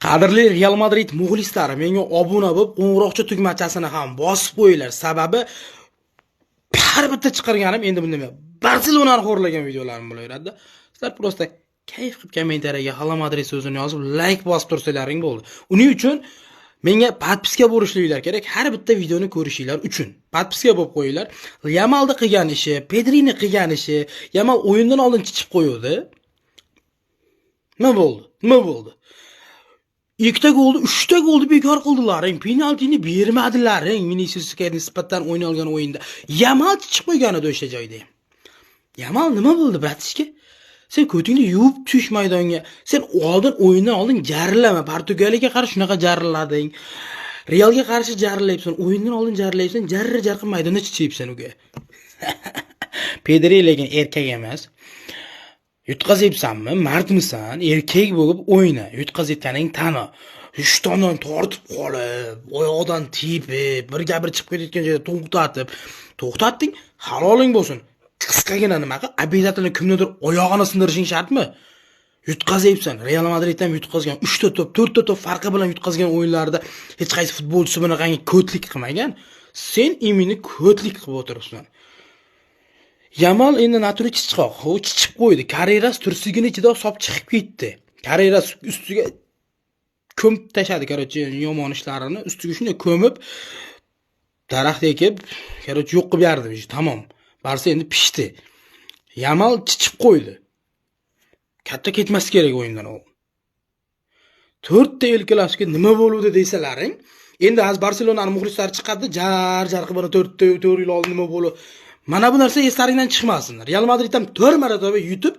Qadrli Real Madrid muxlislari, menga obuna bo'lib, qo'ng'iroqcha tugmachasini ham bosib qo'yinglar. Sababi har bitta chiqarganim endi bunday Barselonani xo'rlagan videolarim bo'laveradi. Sizlar просто kayf qilib kommentariyaga "Hala Madrid" so'zini yozib, like bosib tursalaring bo'ldi. Uning uchun menga подписка bo'lishinglar kerak, har bitta videoni ko'rishinglar uchun. Подписка bo'lib qo'yinglar. Yamalni qilgan ishi, Pedrini qilgan ishi, Yamal o'yindan oldin chichib qo'yuvdi. Nima bo'ldi? Nima bo'ldi? Ikkita golni, uchta golni bekor qildilaring. Penaltini bermadilaring Viniciusga nisbatan o'ynalgan o'yinda. Yamal chichib qo'ygan edi o'sha joyda. Yamal, nima bo'ldi, братишка? Sen ko'tingni yuvib tush maydonga. Sen oldin, o'yindan oldin jarillama. Portugaliyaga qarshi shunaqa jarillading. Realga qarshi jarillayapsan, o'yindan oldin jarillayapsan, jarra jar qilib maydonda chichayapsan uga. Pedri lekin erkak emas. Yutqazyapsanmi, mardmisan, erkak bo'lib o'yna. Yutqazayotganing tani. Ishtondan tortib qolib, oyoqdan tepib, birga bir chiqib ketayotgan joyda to'xtatib, to'xtatding, haloling bo'lsin. Qisqagina nima qil, обязательно kimnidir oyog'ini sindirishing shartmi? Yutqazyapsan. Real Madrid ham yutqazgan. 3 ta to'p, 4 ta to'p farqi bilan yutqazgan o'yinlarda hech qaysi futbolchisi bunaqangi ko'tlik qilmagan. Sen именно ko'tlik qilib o'tiribsan. Yamal endi натуре chichqoq. U chichib qo'ydi. Karreras tursigini ichida sop chiqib ketdi. Karreras ustiga ko'mib tashladi, короче, yomon ishlarini ustiga shunday ko'mib, daraxt ekib, короче, yo'q qilib berdi, tamom. Barsa endi pishdi. Yamal chichib qo'ydi. Katta ketmas kerak o'yindan u. To'rtta El Klasiko nima bo'luvdi desalaring, endi hozir Barselonani muxlislari chiqadi, jar jar qilib, mana 4 ta 4 yil oldin nima bo'ldi. Mana bu narsa eslaringdan chiqmasin. Real Madrid ham 4 marotaba yutib,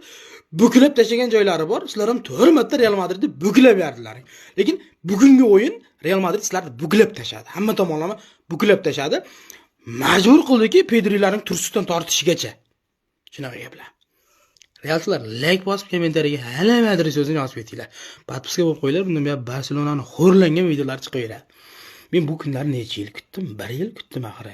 buklab tashlagan joylari bor. Sizlar ham 4 marta Real Madridni buklab berdilaring. Lekin bugungi o'yin Real Madrid sizlarni buklab tashladi. Hamma tomonlama buklab tashladi. Majbur qildiki Pedrilarning tursiqdan tortishigacha. Shunaqa gaplar. Realchilar, like bosib, kommentariyaga "Hala Madrid" so'zini yozib ketinglar. Подписка bo'lib qo'yinglar, bundan buyon Barselonani xo'rlangan videolar chiqaveradi. Men bu kunlarni necha yil kutdim? Bir yil kutdim axir.